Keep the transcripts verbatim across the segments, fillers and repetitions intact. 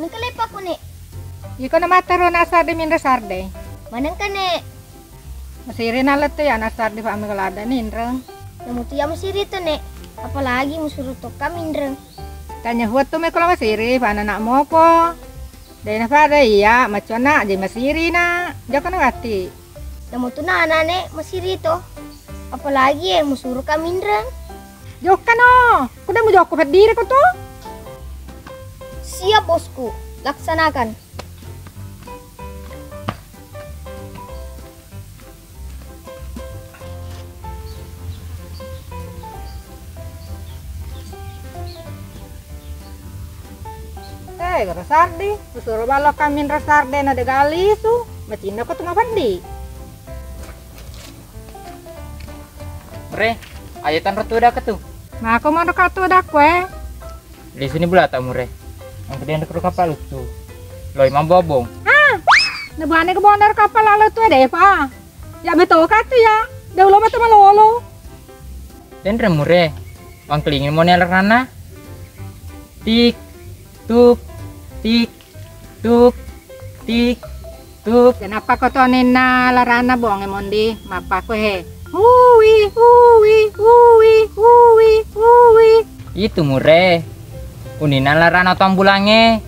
Engka leppakku, Nek. Iko na mattaro na sarde minreng sarde. Manengka, Nek? Masiri na lettu ya na sarde fa mega ladda ninreng. Namutu ya masiri tu, Nek. Apalagi musuru tokka minreng. Tanya huwattu meko la masiri fa anak moko. Dena fa ada iya, macuana je masiri na. Joko na gatti. Namutu na anak, Nek, masiri to. Apalagi e musuru ka minreng. Jokkano, kuda mujokko peddiri ko tu. Siap, Bosku, laksanakan. Eh, gara sardi, usuro ballo kaminra sarde na dega lisu, macinna ko tu mapeddi. Re, ayo tanro tu daka tu. Mako maro ka tu dakku, eh. Lisuni bulata mure. Engka denre kero kapal tu. Loi mambobong. Ah, nabane ke boner kapal lalu tu deh, Pa. Ya betul katu ya. Dawulo mata malolo. Denre mure. Wangkelingi mone alarana. Tik, tuk, tik, tuk, tik, tuk. Kenapa ko toninna larana bonge mondi? Mappa ko he. Hui, hui, hui, hui, hui. Itu mure. Unina larana tambulange.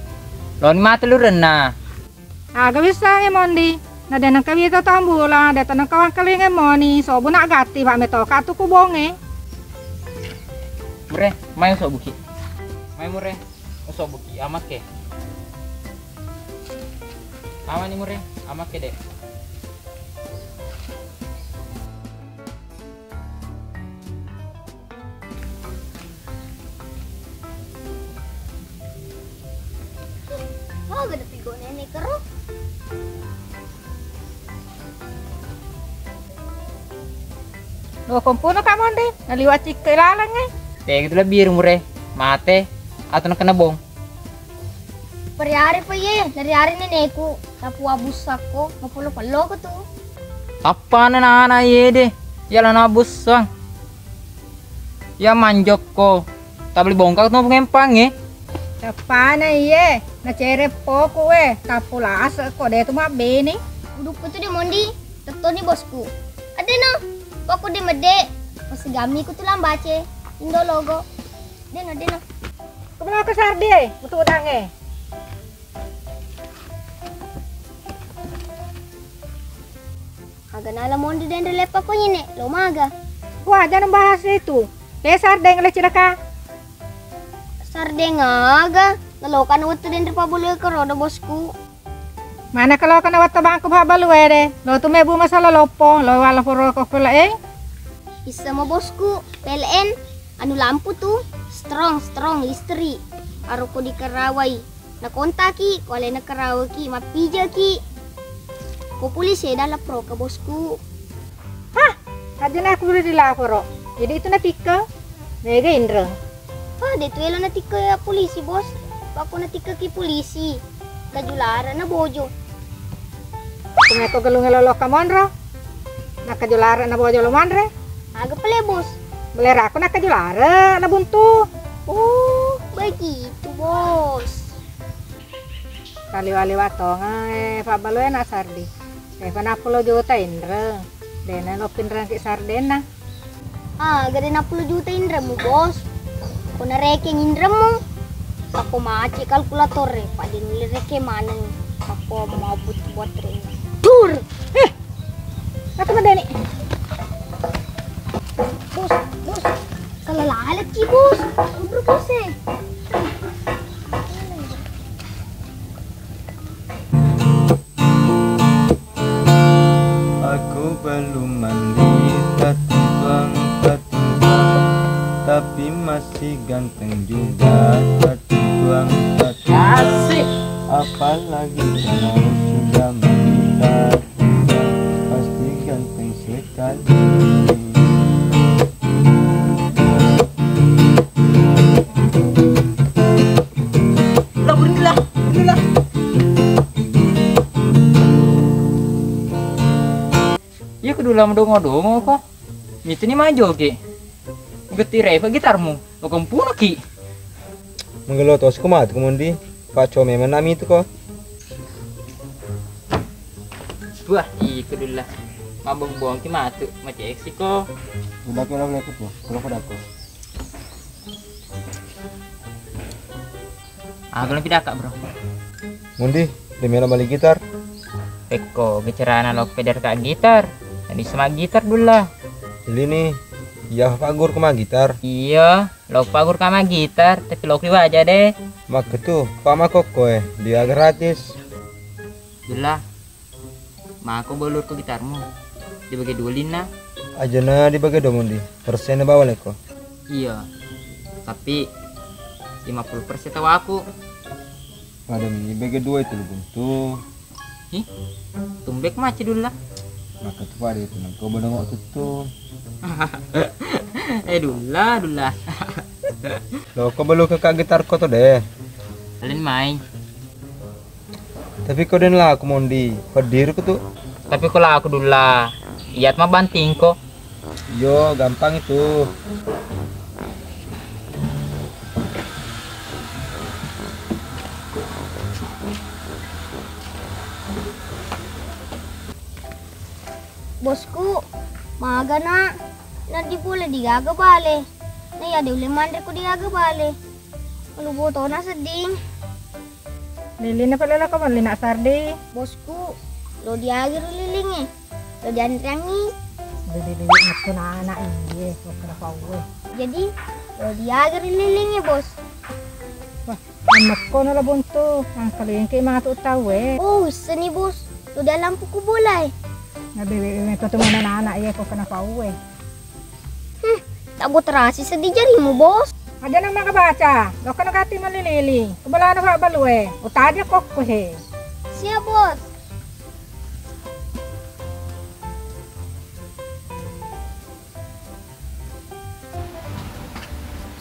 Loni mate lurenna. Aga wissangnge mondi, na de nengka wita tambulang, de to nengka wangkalinge moni, sobu na gatti, fa metoka tu ku bonge. Mure, mai usobuki. Mai mure, usobuki, amake. Amani mure, amake de. Oh, gede pigo nenek kero. Lo kompono ka monde, naliwa cikke laleng e. Tega tu lebbi rumure, mate, atau nakena bong. Periare pa iye, nariare neneku, tapuwa bussakko, mapollo-pollo ko tu. Tappana nana iye de, iya lana bussang. Iya manjokko, tabeli bongkar tu pengempange. Tappana iye, nacere poku we, tapulase ko de tu mabbene. Udukku tu de mondi, tettoni bosku. Adeno, poku de mede, masigami ku tu lambace, indo logo. Deno, deno. Kemana ke sardi, mutu udange. Aga nala mondi denre leppa ko nyine, lo maga. Wah, jangan bahas itu. Pe sardeng le cilaka. Sardeng aga, lalokan wettu denre pabulu ke roda bosku. Mana kalau kena wettu bangku pabulu ede. Lo tu mebu masalah lopo, lo wala puro ko kula e. Issa mo bosku, P L N, anu lampu tu, strong, strong, listrik. Aro ko dikerawai. Nakontaki, ko alena kerawaki, mappijaki. Ko polisi e dalam pro ke bosku. Hah, aja aku udah dilaporo. Jadi itu natikka, mega inreng. Hah, de tu elo natikka ya polisi bos. Pako natikka ki polisi. Kajulara na bojo. Kumeko gelunge lolo kamonro. Nakajulara na bojo lo manre. Aga pale bos. Belera aku nakajulara na buntu. Oh, begitu bos. Kaliwa-liwa tonga e pabbalue na sardi. Defa nappulo juta inreng. Dena lo pinreng ki sardenna. Ah, gede nappulo juta inremu bos. Ko narekeng inremu. Ako mace kalkulator e, pada nilai reke maneng. Ako mau buat buat rene. Tur. Eh, Apa madani? Bos, bos. Salah lalaki bos. Kubur bos e. Aku belum mandi, tatuang, tatuang, tapi masih ganteng juga, tatuang, tatuang. Asik. Apalagi kalau sudah mandi, tatuang, pasti ganteng sekali. Lah, berhentilah, berhentilah. Iya, kudu lama dongo-dongo ko. Mituni majoge. Getti repa gitarmu. Lo kempuno ki. Menggelo tos ko matu ko mondi. Pacco memang nami itu ko. Wah, iko Dulla. Mabong-bongki matu, maceksi ko. Udah kira udah itu, kalau udah ko. Aga lo pidaka, Bro? Mundi, de melo mali gitar. Pekko, gecerana lo peder ka gitar. Jadi semak gitar Dulla. Lini, iya fagur ke gitar. Iya, lo fagur ka gitar, tapi lo ki waja de. Makketu, pa makokko e, dia gratis. Dulla, mako bolurku gitarmu. Dibagi dua linna. Ajana dibagi dua Mundi. Persenna bawa leko. Iya. Tapi lima puluh persen tawaku. Pada mi bagi dua itu lu buntu. Hi? Tumbek maci Dulla. Maka tu pada itu nang kau bodong waktu tu. Eh Dulla, Dulla. Lo kau belu ke gitar kau tu deh. Kalian main. Tapi ko den laku Mondi, peddiru ku tu. Tapi ko laku Dulla, iyat mabbantingko. Yo, gampang itu. Bosku, maga na, naddi pole digaga bale. Na iya de ulle manre ko digaga bale. Malubo tona sedding. Lilinna pale lako melli nak sardi. Bosku, lo diagi ri lilingnge, lo dianriangi. Dede dede metto na anak iye, lo kada pauwe. Jadi, lo diagi ri lilingnge, Bos. Wah, amekko na lo buntu, angkalingke matu tauwe. Oh, wisseni, Bos. Lo dialampu ku bolae. Na bebe metto tu mana anak iye, ko kada pauwe. Hmm, tak buat terasi sedih jarimu, Bos. Aja nama kebaca, lo kena kati melli lili. Kebelah anak balue, utaja kokko he. Siap, Bos.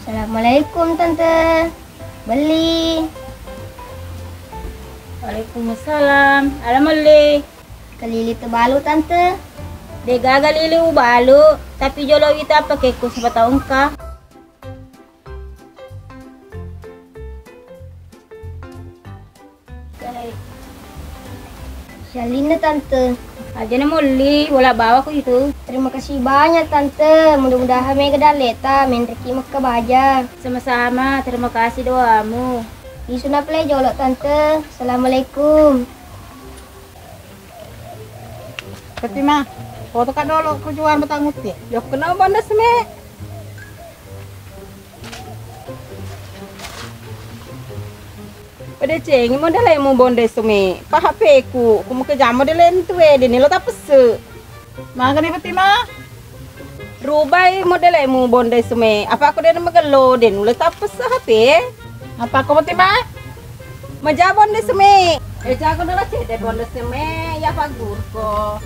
Assalamualaikum, Tante. Belli. Waalaikumsalam. Ala melli. Kelili tebalu, Tante. Degaga lili ubalu, tapi jolo wita pakekku saba taungka. Siallinna, Tante. Aja na molli, wala bawa ku itu. Terima kasih banyak, Tante. Mudah-mudahan mega daleta, menreki mekka baja. Sama-sama, terima kasih doamu. Lisu na pale jolo, Tante. Assalamualaikum. Fatima, foto ka dolo ku jual batang uti. Jokno bonda seme. Pada cengi modele mu bonda seme. Pa H P ku, ku muka jam modele tu e, deni lo tapese. Magani Fatima? Rubai modele mu bonda seme. Apa aku dena magello, deni lo tapese H P. Apa ko Fatima? Maja bonda seme. Eh, jago nala cede bonda seme, ya pagurko.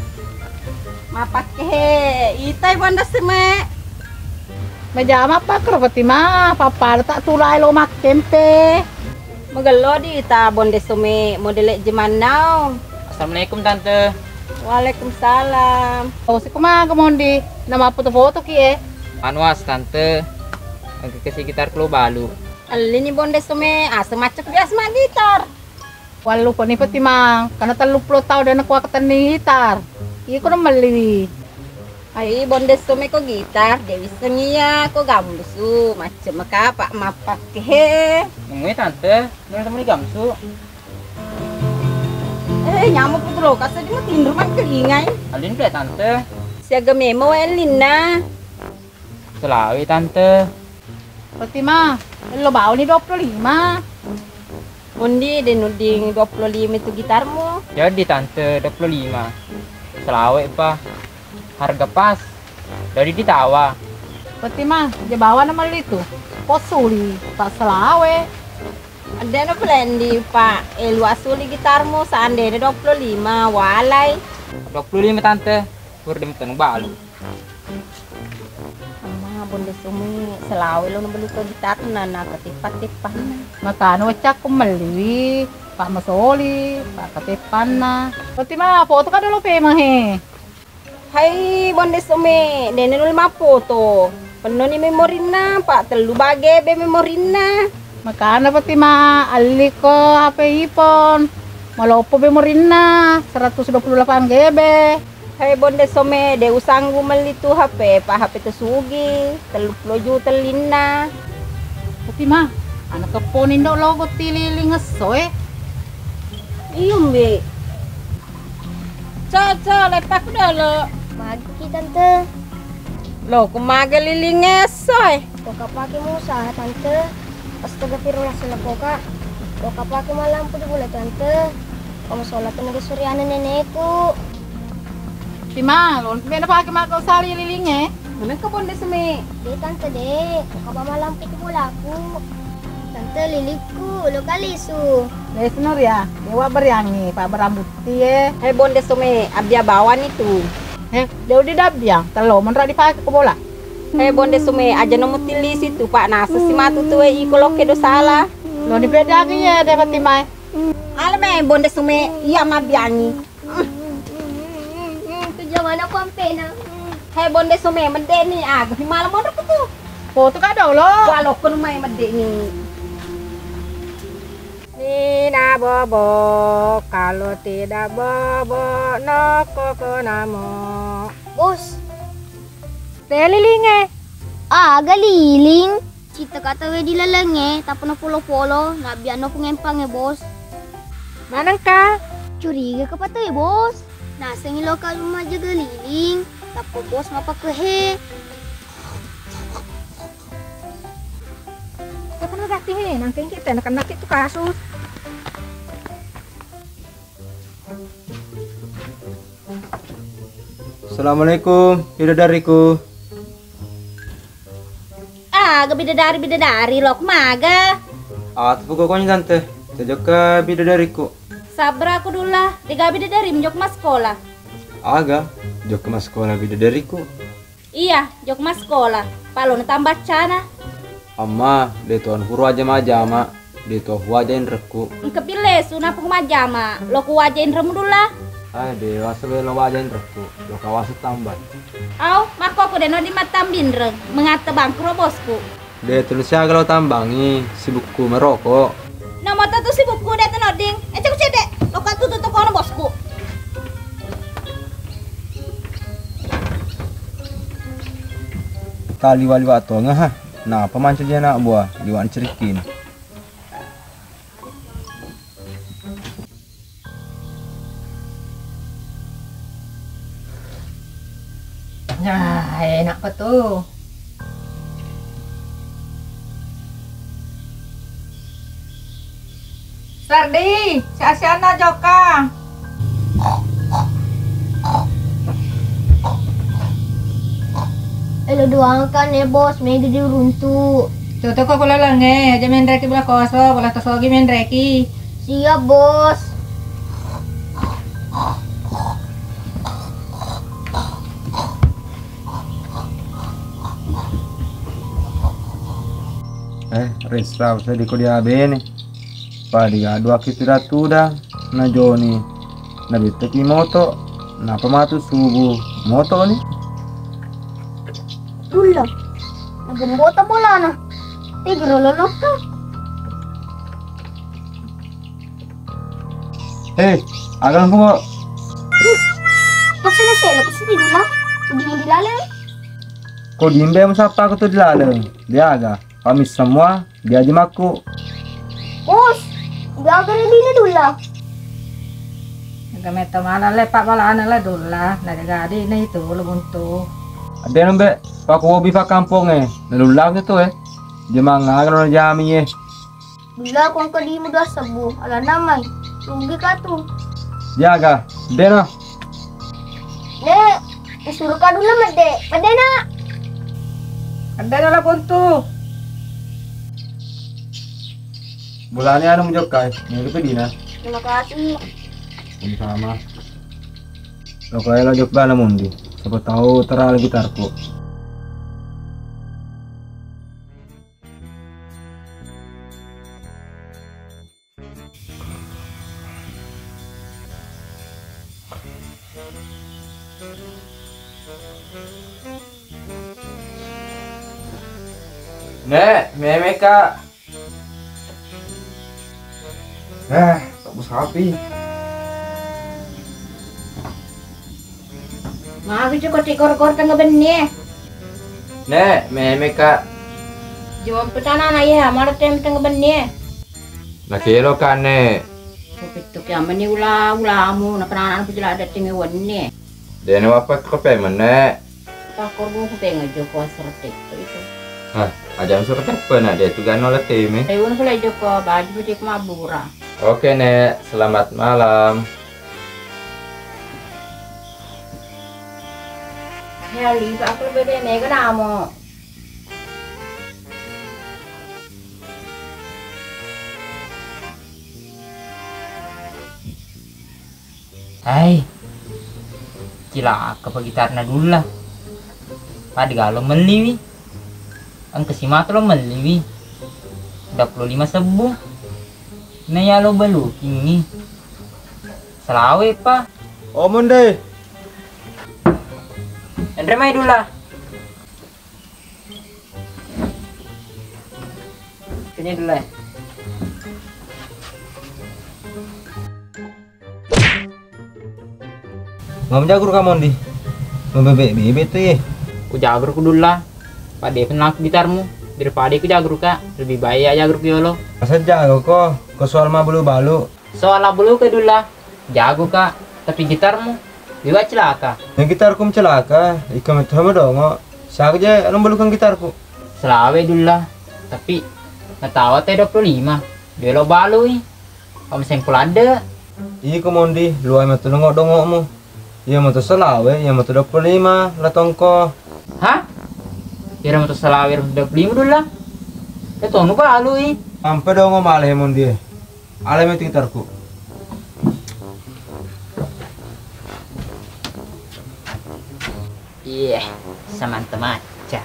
Mapakke he, itai bonda seme. Maja mapakke ro Fatima, papa tak tulai lo makkempe. Magello di ta bonda seme, modele jemannau. Assalamualaikum, Tante. Waalaikumsalam. Oh, sikuma ke Mondi, nama foto-foto ki e. Anu as, Tante. Engka kasi gitar ku lo balu. Ellini bonda seme, asa macet biasa ma gitar. Wallupa ni Fatima, karena tellu pulo tau dena kuwa ketenni gitar. Iko na melliwi. Ai bonda seme ko gitar, de wisseng iya ko gambusu, macet maka pa mapakke he. Nunggu tante, nuna temani gamsu. Eh, nyamuk putu lo, kasa di matinru man kelingai. Alin pe tante. Siaga memo ellinna. Selawi tante. Fatima, lo bauni dua puluh lima. Undi, de nudding dua puluh lima itu gitarmu? Jadi tante, dua puluh lima. Selawe pa. Harga pas. Dari ditawa. Fatima, je bawa na melli tu. Ko suli, pa selawe. Adena palendi pa. Eh, lua suli gitarmu, seandainya dua puluh lima, walai. Dua puluh lima tante. Pur dem tenu balu. Amma bonde sumi selawe lo nabelu to gitarna na kateppa-teppanna. Makana weccakku melliwi, Pak Masoli, Pak kateppanna. Berarti ma foto ka dolo pemang he. Hai bonde sumi, dene nuli mappoto. Pennoni memorinna, Pak tellu bage be memorinna. Makana Fatima, alliko H P iPhone. Maloppo be morinna, seratus dua puluh delapan G B. Hai Bonde Some, de usanggu melli tu H P, pa H P to sugi, tellu pulo juta linna. Fatima, ana kepponi ndo logo tililing esso e. Iyo, Mbi. Co, co, leppaku dolo. Magi ki, Tante? Lo, ku mage liling esso e. Ko kapake mo usaha, Tante. Astagfirullah, selakoka. Ko kapake mallampu di bola, Tante. Ko masola tenaga suryana neneku. Tima, lo, mbe na pake mako sali liling e. Mana ke Bonde Some? De, Tante, de. Ko kapa mallampu di bolaku. Tante, lilikku, lo kalisu. Lesu Nuria, dewa beriangi, pa berambuti e. Hai Bonde Some, abbia bawani tu. He, de udi dabbiang, tello menra dipake ko bola. He Bonde Some, aja no mutilisi tu, pa naseng si matu tu e, iko lokke do sala. Lo ni beda ke ye, de Fatima e. Alame Bonde Some, iya mabbiangi. Tujuan mana ko ampena? He Bonde Some, medde ni, aga hi malam monro tu. Foto ka dolo. Walo ko numai medde ni. Nina bobo, kalau tidak bobo, noko ko namo. Bos. Te liling e. Aga liling? Cita kata we di laleng e, tappa na polo-polo, na bianno pengempang e, Bos. Manengka? Curiga ke pata e, Bos. Nasengi loka majjaga liling, tappa Bos mapakehe. Kakana gatti he, nangkeng kita, nakana tu kasus. Assalamualaikum, bidadariku. Aga bidadari, bidadari, lok maga. Atu pokoknya tante, tajokka bidadariku. Sabar aku dula, dega bidadari menjok maskola. Aga, jokka maskola bidadariku. Iya, jokka maskola. Palo na tambaccana. Amma, de tuan huru aja majama, de tuan huaja inrekku. Engka pillesu napung majama, lo kuwaja inremu dula. Ai, de wasa belo waja inrekku, lo kawasa tambai. Au, makko aku de no di mattambinreng, mengatta bangkro bosku. De tulu siaga lo tambangi, sibukku merokok. Nomor tu sibukku de tu nodding. Eh, cek cedek, lo katu tu kono bosku. Kaliwa-liwa tonga ha. Napa mancaji anak buah liwa cerikin. Nah, enak pa tu. Sardi, sia-sianna jokka. Elo doang kan ya bos, mega diruntu. Tutuko kula lengnge, aja menreki bola koso, bola tosogi menreki. Siap bos. Eh, resra usah diko dia bene. Padi aduaki tuda-tuda na joni na betteki moto, napa matu subu moto ni. Dulla, nagembota bolana. Tegro lolokka. Hei, aga lempu ko. Pasala sela ko sini dula. Di di lale. Ko dimbe musappa ko tu di lale. Diaga. Kami semua diaji makku. Us, gaga dina dula. Aga metta mala le pa balana la dula. Na gadi na itu lu buntu. Ade nembe, pa ko wobi pa kamponge. Na dula tu e. Dia mangaga lo jami e. Dula ko engka dimu dua sebbu, alana mai. Rugi ka tu. Jaga, dena. Ne, disuruh ka dula medde. Medde na. Medde na la buntu. Bulane anu mujokkai, ini pedina. Terima kasih. Sama-sama. Lo koe lo jok bana mundi. Siapa tahu terang gitarku. Nek, meme kak. Eh, tak sapi. Magi coko ti kor-kor tengnga benni e. Nek, meme ka. Jom petana na iya, mala tem tengnga benni e. Nakelo ka, Nek. Kupittu kiamani ula-ulamu, napenana pujala ada tengnga wenni. Dena wappa ko pemeng, Nek. Pakkorbu ku pengejo ko asserteppa itu. Hah, aja asserteppa na de tu gano leteme. Tewun ku lejo ko baju putih ku mabura. Oke, Nek. Selamat malam. Heli, aku lebih mega namo. Hai, cilaka pa gitarna Dulla. Pada galo melliwi. Engka simatu lo melliwi. Dua puluh lima sebbu. Na yalo belukingi. Selawe pa. Oh, Monde. Enre mai Dulla. Kene dulu ya. Ngam jagur ka Mondi. Mabebe-bebe tu ye. Ku jagur ku Dulla. Pade penang ku gitarmu. Daripada ku jagur ka, lebih baik ya jagur ku yolo. Masa jago ko, ko soal mabalu-balu. Soal abbulu ke Dulla, jago ka, tapi gitarmu liwa celaka. Na gitarku mecelaka, ika metto madongo. Siaga je anu belukang gitarku? Selawe Dulla, tapi natawa te dua puluh lima. Dua lo balui. Om sengko ladde. Iko Mondi, luwai metto dongo-dongomu. Iya metto selawe, iya metto dua puluh lima, la tongko. Hah? Ira metto selawe, ira metto dua puluh lima Dulla? Iya tonu balui. Ampe dongo male Mondi. Alai metti gitarku. Iya, samanta macca.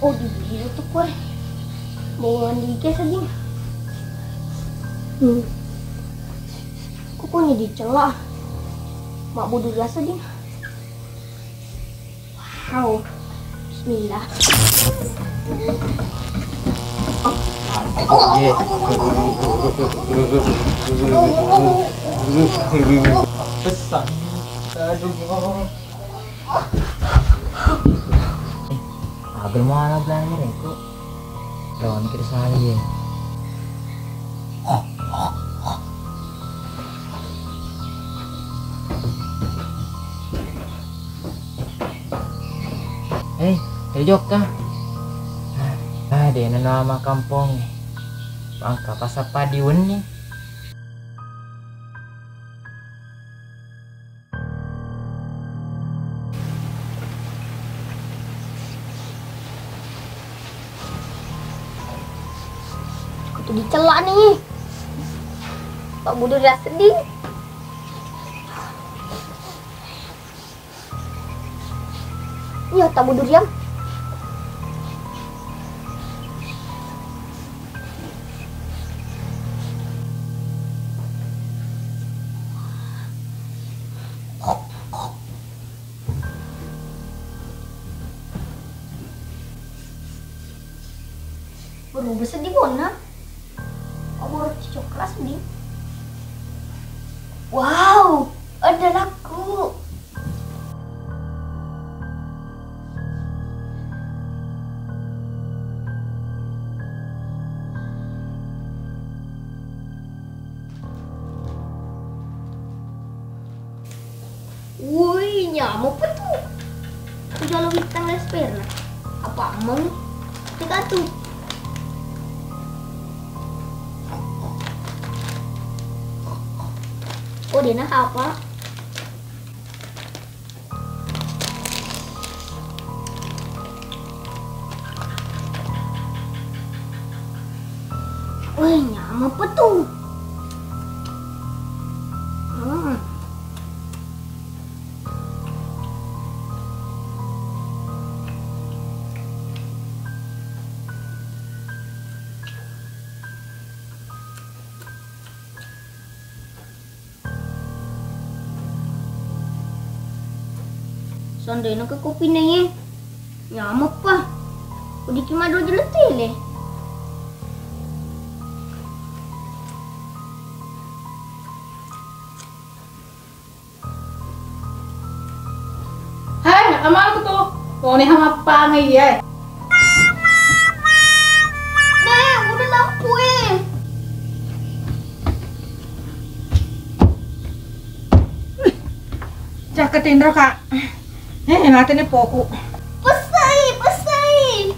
Oh, di biru tu kue. Mau mandi ke seding. Hmm. Kukunya dicela. Mak bodoh biasa ding. Wow. Bismillah. Pesan. Aduh. Agel mana belanja reko. Lawan kita salah ya. Eh, terjokka. Ah, dena nama kampong. Bangka pasappa di wenni. Kutu dicela ni. Pak Budur ya sedih. Iya, tak budur ya. Berubah sedih bona. Obor coklat sedih. Wow, ada laku. Woi, nyamuk petu. Aku jalo bintang les perna. Apa meng? Cekatu. Oh, dena apa? Woi, nyamuk petu. Hmm. Tandai naka kopi neye. Nyameppa. Udiki maddo jelo tele. Hai, amalku tu. Tone hamappang iya. Dek, udah lampu eh. Cakka tinro, Kak. Eh, mate ni poku. Pesai, pesai.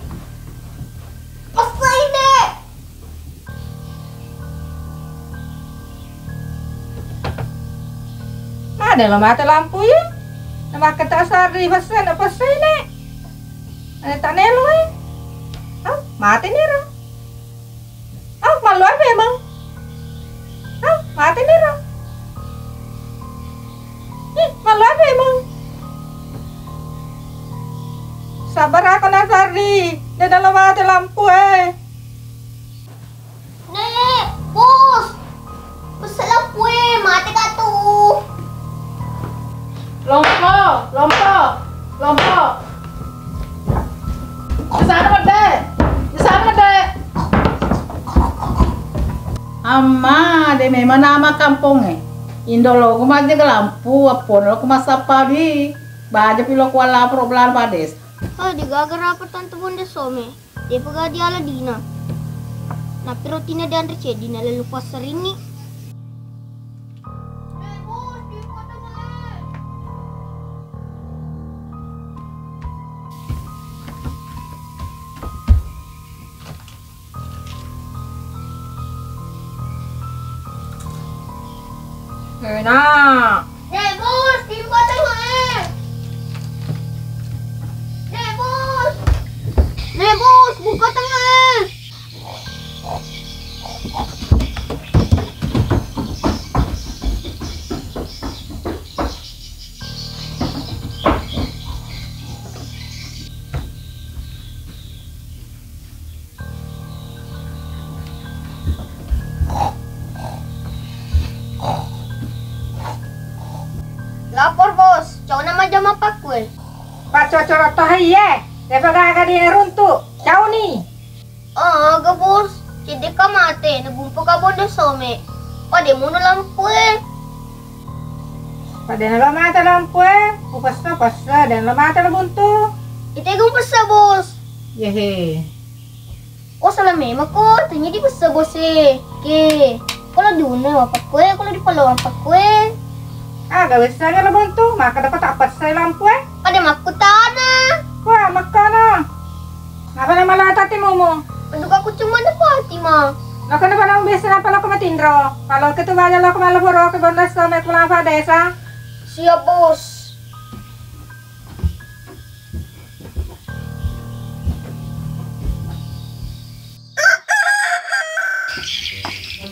Pesai, Dek. Ada lo mate lampu ya. Nama kata sari pesai, na pesai, Nek. Ada tak nelo eh. Oh, mate ni ro. Ah, malu apa emang? Ah, mate ni ro. Ih, malu apa emang? Sabar aku, Nasari. Dia dalam mate lampu eh. Nek, bos. Pesa lampu eh, mate katu. Lompo, lompo, lompo. Di sana mede, di sana mede. Amma, de memang nama kampongnge. Indo lo ku majjaga lampu, appono lo ku massappa di. Baja pilo ku walla pro belanja padesa. Oh, digaga rapat tante bonde some. Depa ga diala dina. Nappi rotina dianre ceddi na lelu passarinni. Enak. Nek Bos, buka tengah eh. Nek Bos. Nek Bos, buka tengah eh. Lapor, Bos, cauna majjama pakkue. Paccocoro toha iye, depa gaga di runtu, cauni. Aga, Bos, cedde ka mate, nagumpa ka bonde some. Pade mono lampue. Pade nalo mate lampue, upessa-pessa, de nalo mate lo buntu. Ite ga upessa, Bos. Yehe. Oh, salah memang ko, tanya di pessa, Bos e. Ke, kalau diunne wa pakkue, kalau dipalawang pakkue. Aga wessana lo buntu, maka dapat apa sai lampue? Pade makkutana. Wah, makkana. Napa nama lata timumu? Penduk aku cuma ada Fatima. Lako napa nama biasa napa lako matinro? Kalau ketu baja lako malah boro ke bonda sama aku lapa desa. Siap, Bos.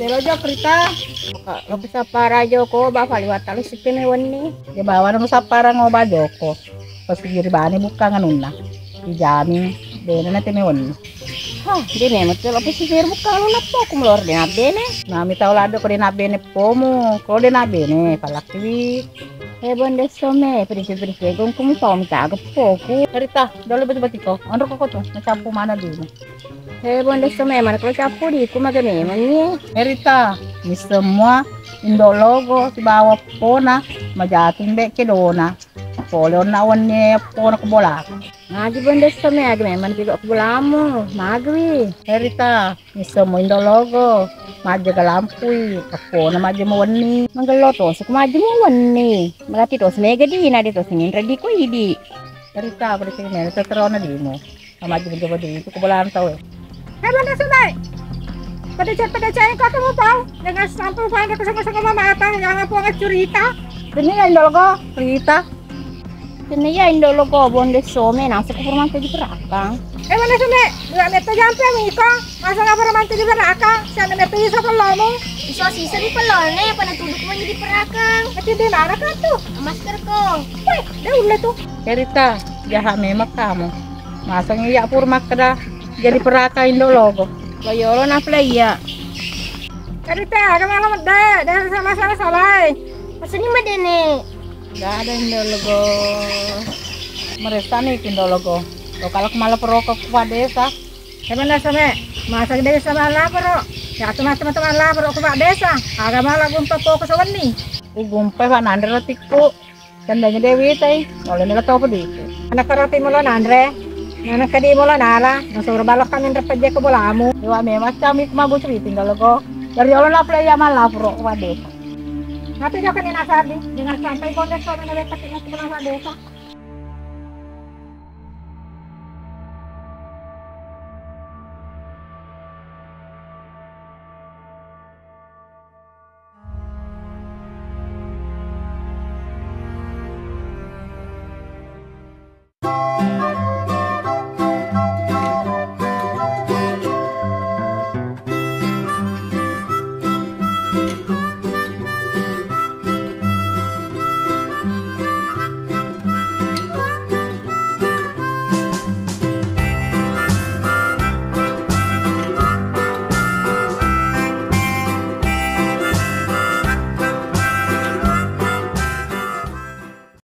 Telo jok Rita. Lo sappara joko ba fali wattalo sitte me wenni. De bawa namo sappara ngo ba joko. Pesijiri bane bukkang anunna. Dijami, bene na teme wenni. Hah, de memang telo pesijiri bukkang anunna poku melor de nabbene. Nami tau ladde ko de nabbene pomu, ko de nabbene palakkiwi. He bonde some, pedisi-pedisi gongku mi pau mi taga poku. Rita, dolo beti-betiko. Onro koko tu, macampu mana dulu. He bonde some, mana ko cappu di ku maga memang ni. Rita, mi semua indo logo sibawa pona majati mbe kedona. Pole onna wenni pona ko bola. Magi bonde some, agi memang tiga ku bolamu. Magwi. Rita, mi semua indo logo majjaga lampui. Pona majja mo wenni. Manggello to suku majja mo wenni. Melati to semega dina de to senin redi ko idi. Rita, berarti mena terona dimu. Majja mo di itu ko bola tau. He bonde some. Pada chat pada chat ko temu pau. Dengan sampul pau ke sama-sama mata yang apa cerita. Ini yang indo logo cerita. Tenia indo logo bonde some, nasa ko pura mancaji perakang. Eh, mana some? Dua meter jampe miko. Masa nggak pura mancaji perakang? Sana meter iso pellomu. Iso sisa di pellone, pada tuduk mau jadi perakang. Tapi di mana kan tuh? Masker ko. Weh, dia udah tuh. Cerita, jahat memang kamu. Masa ngiyak pur makkeda jadi perakang indo logo. Lo yolo nafla iya. Cerita, kemana medde? Dari sama-sama salai. Masani medene. Gak ada indo logo. Meressani Tindologo. Lo kalak mala perokok ku Pak Desa. Emang desa me, masa gede sama laporo. Ya teman-teman laporo ku Pak Desa. Agama lagu empat pokok sewenni. Ugumpai Pak Nandro tikku. Tandanya Dewi tai, oleh nila topo di. Anak karati mula nanre. Anak kadi mula nala. Nasoro balok kami repejeko bolamu. Iwa memang kami kuma Bu Sri Tindologo. Dari Allah lapor ya malah pro Pak Desa. Nanti jauh kan nasardi. Jangan sampai bondes kalau nggak dapat tinggal ke Pak Desa.